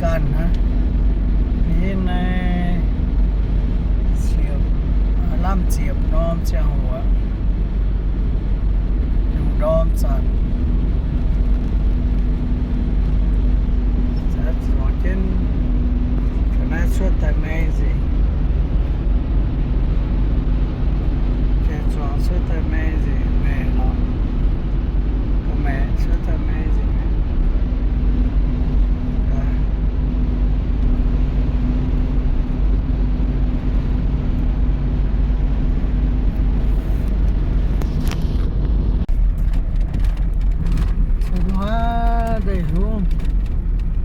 Ganh hnangv. Yie naaiv ziepc, lamh ziepc norm ziangh hoc, lungh ndorm zanc, zuangx jienv naaiv cuotv daaih maengx nzengc. Zuangx cuotv daaih maengx nzengc, maengx lorqc. Maengx cuotv daaih maengx nzengc. Cun huaav ndeic-hlungv,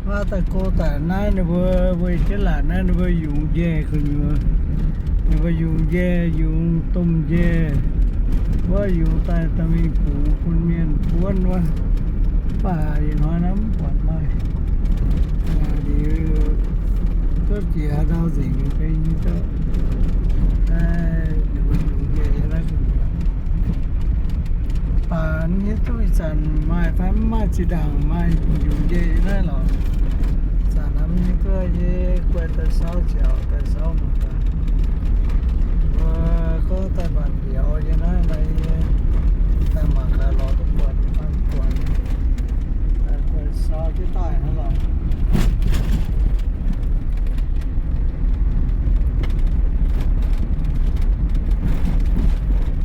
huaav daaih go daaih naaiv ninh mbuo weih jienv laatc naaiv ninh mbuo yungz njaih gu'nyuoz. Ninh mbuo yungz njaih, yungz domh njaih, wuov yungz daaih dorh mingh bungx bun mienh buonv wuov. Mv baac ih hnoi naaiv mv buatc maaih. Liuz duqv jiex haaix ndau nzengc nyei, ninh mbuo yungz njaih naaiv. Mv baac mv hiuv duqv ih zanc maaih fai mv maaih zinh ndaangc maaih yungz njaih naaiv lorqc. Zanc naaiv mv hiuv duqv, yie guai daaih saauv ziouc daaih saauv mangc gaax. Mbuo gorngv daaih mbatc mbiauz nyei naaiv, naaiv yie daaih mangc gaax lorz duqv buatc fai mv buatc. Daaih guai saauv jienv daaih hnangv lorqc.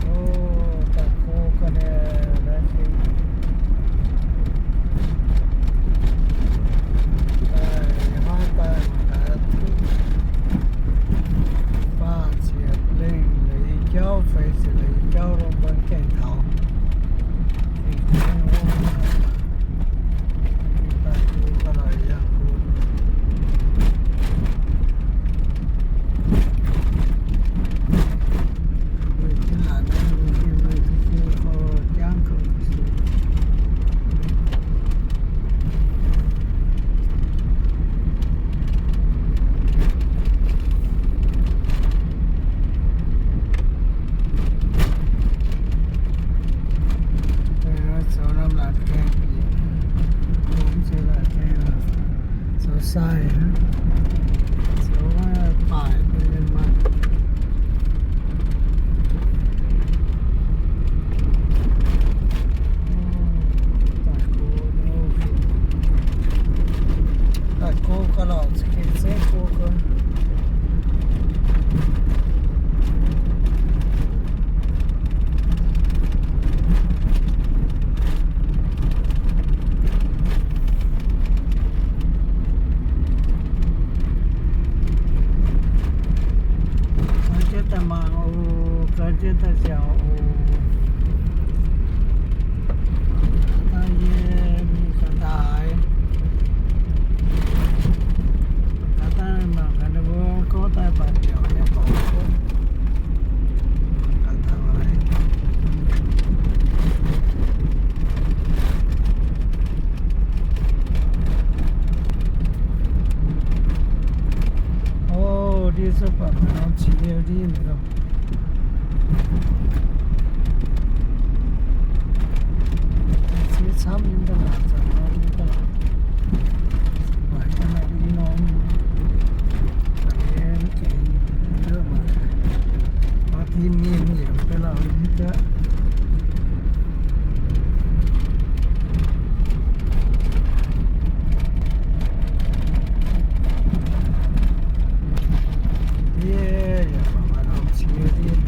O, daaih go ga'naaiv naaiv, daaih haav daaih mangc gaax, faah ziepc lengh leiz jauv fai ziepc leiz jauv lorqc, mbuo gaengh taux. Zoux norm laatc gaengh bieqc, mv zeiz laatc gaengh, zoux sai, zoux baaic bun mienh maah. Daaih go ga'lauc za'gengh zeiv go ga'naaiv. Ga'naaiv jienv daaih mangc oc, ga'naaiv jienv daaih nziaauc oc. Daaih yie mingh ga'daaih, ga'daaih mangc gaax ninh mbuo gorngv daaih mbatc mbiauz nyei dorngx. Ga'daaih. O, ndiev cuotv baac maaih norm qiex liuz ndiev mi'aqv. Qiex camv nyei, da'naaic zanc nor nyei da'naaic. Maaih da'naaic i norm. Da'nyeic mv gengh ndiev maaih. Maaih deix mienh yaac mv bei lauh nyei deix. Yie yaac baac maaih norm qiex ndiev.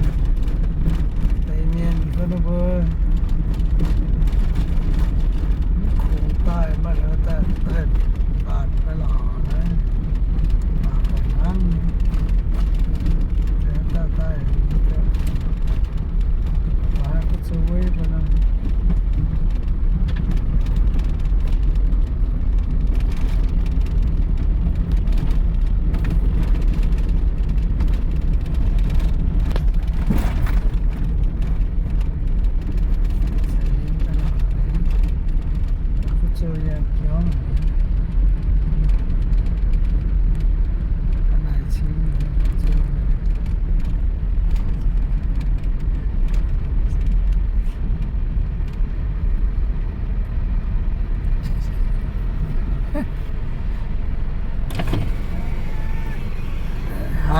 Deix mienh mbuo, ninh mbuo mv kungx daaih, maaih liuz daaih, daaih mbatc maiv lorz naaiv, mbatc mbuo hnangv. Daaih, daaih, daaih, mbatc mbuo zoux weiv mbuo nor.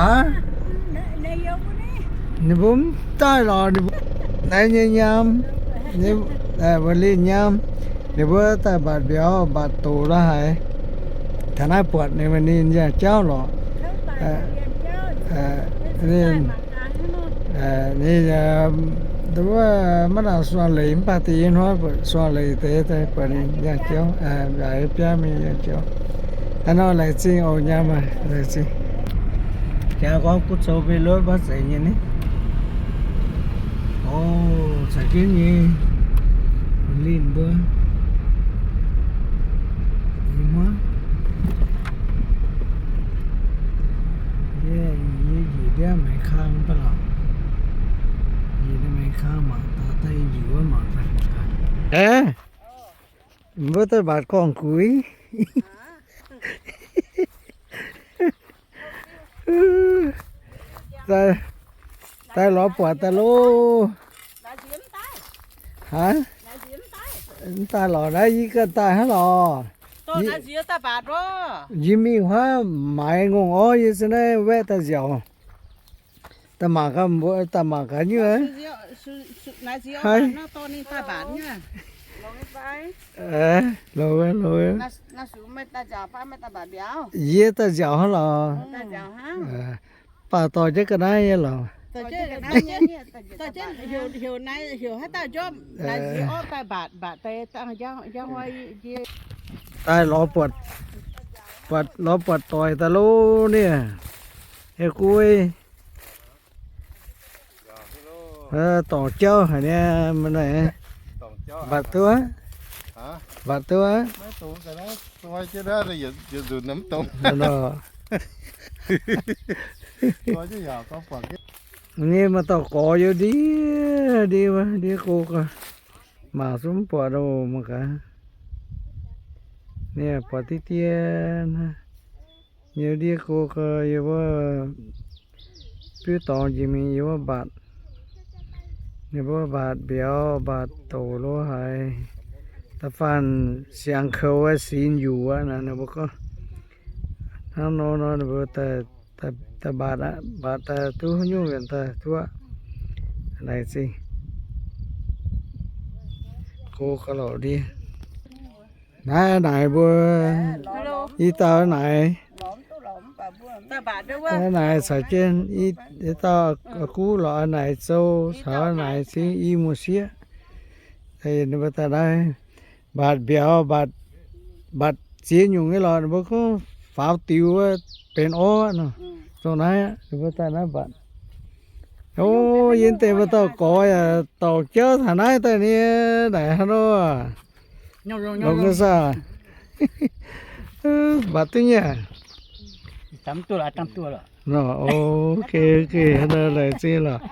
Aav, ninh mbuo mv daaih lorz, ninh mbuo naaiv nyei nyaam, mbuo linh nyaam, ninh mbuo daaih mbatc mbiauz mbatc doc la'haic. Taux naaiv buatc ninh, ninh yangh jauv lorqc. Ninh, ninh, maiv nangc suangx leiz mv baac deix hnoi suangx leiz deix buatc ninh yangh jauv, mbiauz biaa mingh yangh jauv. Hnangv nor laengz zingh oc nyaam aac, laengz zingh. Jaax gorngv kuv zoux mbuo lotv maiv zeiz nyei ni. O, caux jienv nyei linh mbuo. Yie muov. Yie, yie njiec ndiangv maengx kang daaih lorqc. Njiec maengx kang mangc daaih, daaih yie njiec wuov mangc daaih. Aeqv, mbuo daaih mbatc gorngv guix. Daaih, daaih lorz buatc daaih loh. Aav, mv daaih lorz naaiv yie ganh daaih hnangv lorqc. Yie mingh huaav maaiz ngongh orv yie se naaiv waeqv daaih nziaauc. Daaih mangc gaax, mbuo daaih mangc gaax nyungc. Haih, loz, loz. Yie daaih nziaauc hnangv lorqc. Baac dorh jienv ga'naaiv nyei lorqc. Daaih lorz buatc, buatc, lorz buatc doic daaih loh nie. Yie guv, dorngc jauv haic niaa, mv naaic. Mbatc duqv, mbatc duqv. Nyei maaih dauh gorx yiem ndiev, ndiev, ndiev go gau, mangc zungv mv buatc oc mangc gaax. Ninh buatc diqv dien, yiem ndiev go gau, yie mbuo biuv dorngx jiex mingh yie mbuo mbatc, yie mbuo mbatc mbiauz mbatc doc lo haaix, da'faanh siangx koux wuov sinx yuqc aqv naaic, ninh mbuo gorngv hnangv nor nor ninh mbuo daaih mbatc aqv, mbatc daaih duqv haaix nyungc mienh daaih duqv aqv. Laengz zingh. Go gau lorqc ndiev. Naaiv naaic mbuo i dauh naaic, naaic caux jienv i dauh guv lorqc, naaic Zou caux naaic Cing i muoz-sieqv. Ninh mbuo daaih naaiv mbatc mbiauz, mbatc ziex nyungc nyei lorqc, ninh mbuo gorngv faaux diux wuov benx orv nor, dongh naaiv ninh mbuo daaih naaiv mbatc. O, yie deix maaih dauh gorx yaac dorngc jauv taux naaiv daaih nie, naaic hnangv nor. Longx ga'saah. Mbatc duqv nyei aac? Nor, ok, ok, hnangv nor laengz zingh lorqc.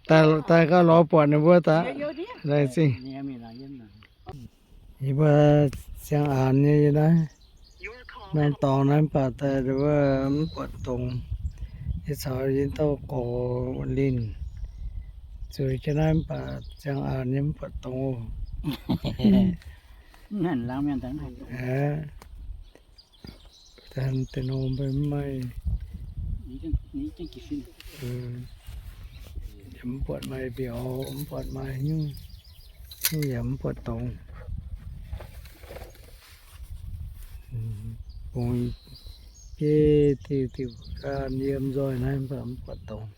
Daaih gauh lorz buatc ninh mbuo daaih. Laengz zingh. Yie mbuo ziangh aanx nyei yie naaiv, norm dorngx naaiv mv baac daaih wuov mv buatc dongz. Yie caux yie dauh gorx linh zueiz jienv naaiv mv baac ziangh aanx nyei mv buatc dongz. Aqv, deix norm mbuo mv maaih, yaac mv buatc maaih mbiauz, mv buatc maaih nyungc, nyungc yaac mv buatc dongz. Bungx jeiv diuh diuh ga'naaiv yiem nzoih naaiv mv baac mv buatc dongz.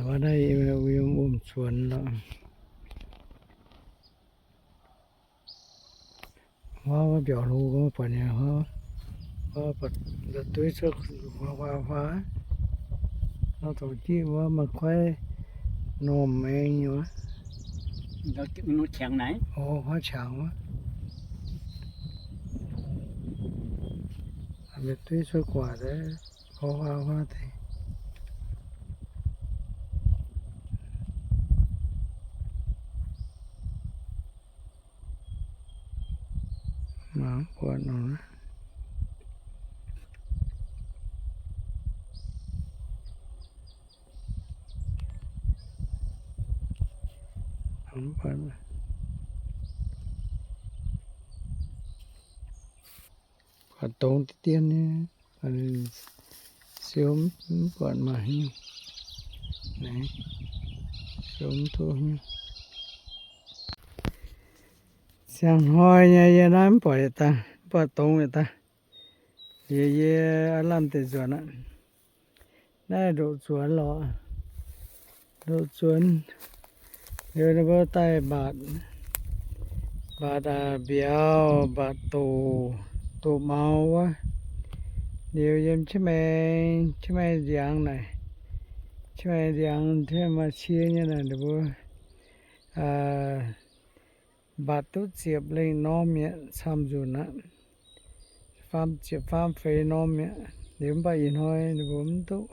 Wuov naaiv yiem wuom-zuonx lorqc. Huaav wuov mbiauz hlo buatc nyei, huaav, huaav buatc dueiv cuotv huaav huaav huaav. Nor dongh jiv wuov maaih kuaaiv normh maengx nyei wuov. Huaav qangx wuov. Mbiauz dueiv cuotv guaax deix, huaav huaav huaav deix. Mangc buatc nor. Buatc dongz deix dien nyei, siou mv buatc maaih hnyouv, siou mv duqv hnyouv. Siang-hnoi nyei yie naaiv mv buatc yietc dauh, mv buatc dongz yietc dauh. Yie, yie aav lamh deix nzuonx aqv. Naaiv ndoqc zuonx lorqc. Ndoqc zuonx. Liuz ninh mbuo daaih mbatc, mbatc mbiauz, mbatc doqc, doqc maux wuov. Liuz yiem Qiex Maengx, Qiex Maengx ndiangx naaic, Qiex Maengx ndiangx maaih cie nyei naaic ninh mbuo mbatc duqv ziepc lengh norm mi'aqv, camv nzunc aqv. Faam ziepc faam feix norm mi'aqv. Liuz mv baac ih hnoi ninh mbuo mv duqv.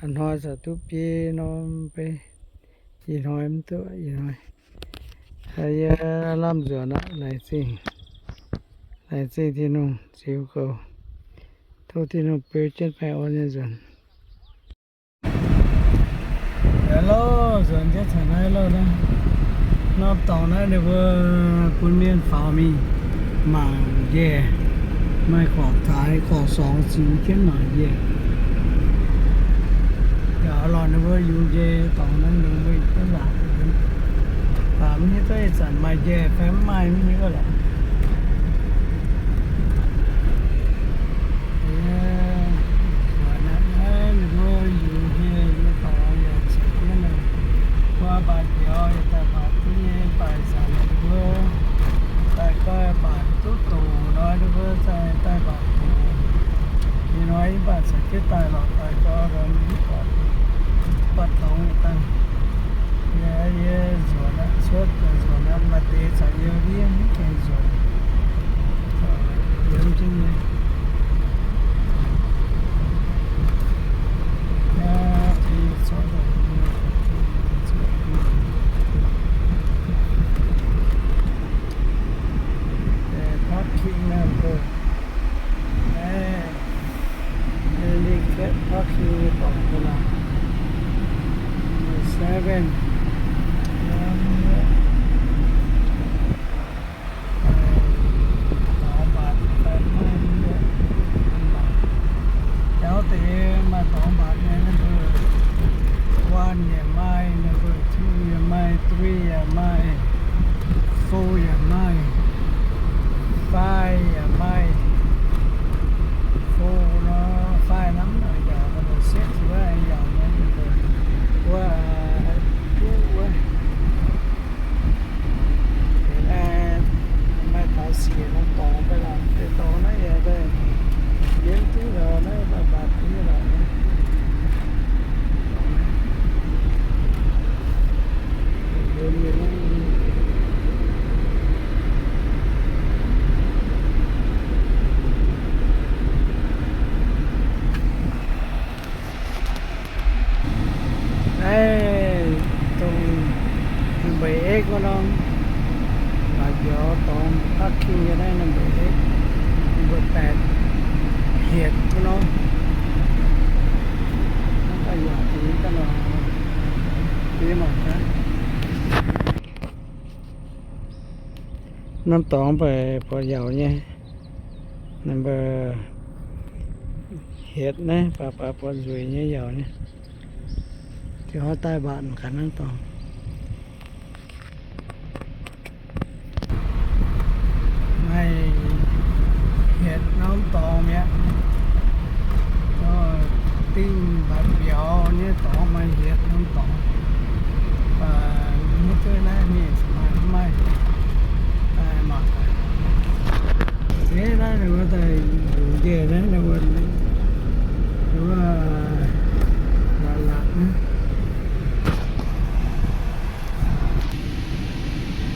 A'hnoi caux duqv biei norm beiv. Ih hnoi mv duqv, ih hnoi. Yie lamh nzuonx aqv, laengz zingh. Laengz zingh Tin-Hungh ziux goux. Tov Tin-Hungh beu jienv baengh orn nyei nzuonx. Hello, nzuonx jienv caux naaiv loh naaiv. Norm dorngx naaiv ninh mbuo bun mienh faaux mingh mangc njiec, maaih gorqv-taaix gorqv-sorngx ziux jienv mangc njiec. Yaac lorz ninh mbuo yungz njiec dorngx naaiv, ninh mbuo yungz jienv mangc. Baac mv hiuv duqv ih zanc maaih njiec fai mv maaih, mv hiuv lorqc. Ninh mbuo yungz njiec nyei dorngx yaac ziux jienv, mbuo mbatc mbiauz yaac daaih mbatc duqv nyei, mv baac ih zanc ninh mbuo daaih goiv mbatc duqv doqc nor, ninh mbuo daaih mbatc doqc. Ih hnoi mv baac caux jienv daaih lorqc, daaih goiv mv buatc, buatc dorngx daaih. Yie, yie nzuonx aqv, cuotv nzuonx aqv, maaih deix caux yie ndiev mv gaengh nzuonx. Yiem jienv nyei. Parking number. Naaiv handicap parking nyei dorngx naaiv. Number seven. Jauv deix maaih dorngx mbatc nyei, number one yaac maaih, number two yaac maaih, three yaac maaih, four yaac maaih, five yaac maaih. Four nor, five hnamv yaac number six wuov yaac maaih, number wuov, wuov. Maaih taux siec norm dorngx daaih lorqc. Deix dorngx naaiv yaac daaih yietv duqv lorqc, naaiv mbatc mbatc duqv nyei lorqc. Naaiv dongh number eight wuov norm, mbatc mbiauz dorngx parking nyei naaiv number eight, number eight hietc wuov norm. Norm dorngx mv baac buatc yaauc nyei, number hietc naaiv, baac baac buatc nzueic nyei yaauc nyei. Ziouc hnoi daaih mbatc gaax norm dorngx. Maaih hietc norm dorngx mi'aqv. Dingh mbatc mbiauz nyei dorngx maaih hietc norm dorngx. Mv duqv naaiv mingh maaih, mv maaih. Daaih mangc gaax. Naaiv ninh mbuo daaih yungz njiec naaiv, ninh mbuo, ninh mbuo latc latc naaiv.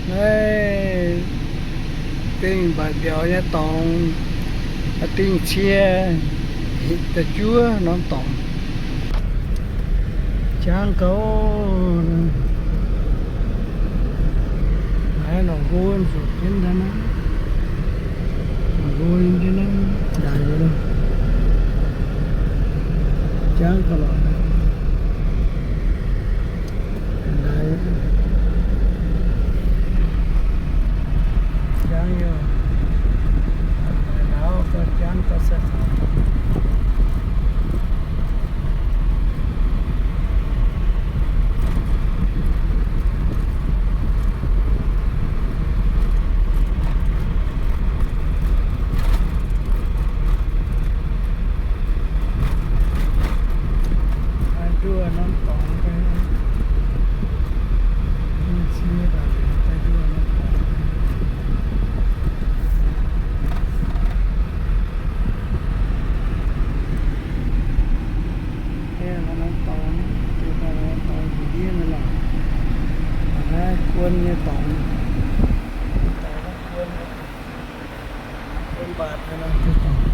Naaiv dingh mbatc mbiauz nyei dorngx, dingh cie da'juov norm dorngx. Jangv gouv. Naaiv longc nqo zuqc jienv naaiv, longc nqo yiem jienv naaiv ndaix. Jangv ga'lorqc. Ndaix. Guon nyei dorngx. Guon, guon mbaatc nyei dorngx.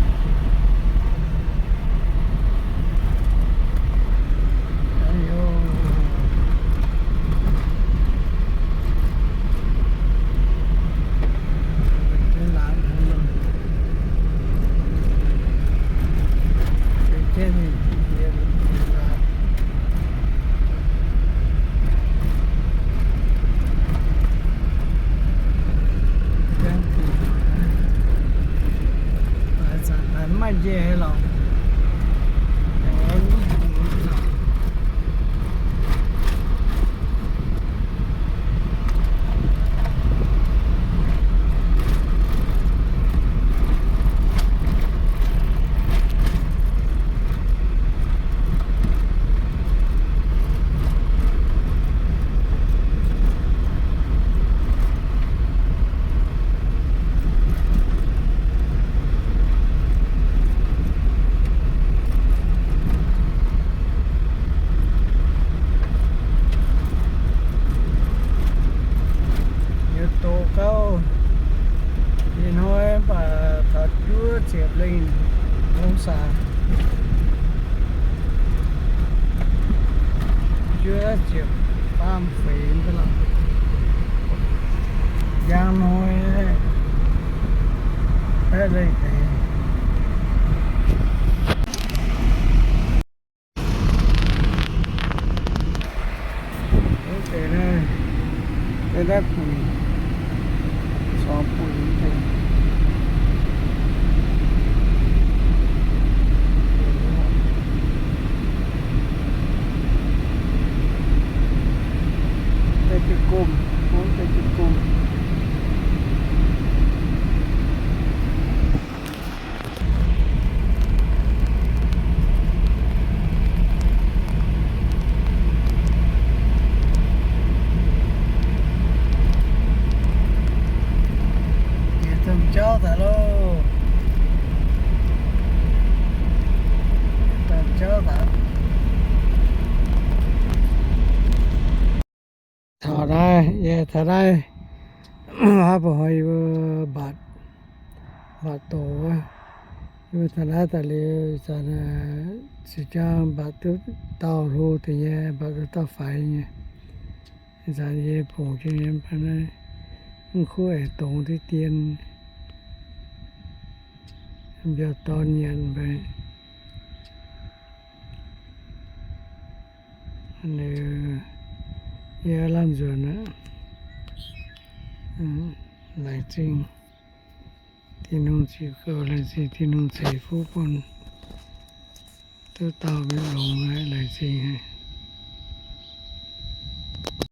Mv maaih njiec lorqc. Yietc doqc gauh ih hnoi mv baac taux juov ziepc lengh องศา, juov ziepc faam feix mv baac njang hnoi baeqv lengh deix. Deix naaiv, deix naaiv buic, corc buic deix. Deix jiez gomh, deix jiez gomh. Yietc domh jauv daaih loh. Yietc domh jauv daaih. Taux naaiv, yie taux naaiv, aav baac hnoi yie mbuo mbatc, mbatc doqc wuov. Yie mbuo taux naaiv daaih liuz, zanc, se jang mbatc duqv dauh hlo deix nyei, mbatc duqv dauh faix nyei. Zanc yie bungx jienv nyei mv baac naaiv mv kuv aengx dongz diqv dien, mbiauz dorn nyanc mv baac. Yie lamh nzuonx aqv. Laengz zingh Tin-Hungh ziux gouv, laengz zingh Tin-Hungh ceix fuqv bun duqv dauh mienh longx aqv, laengz zingh.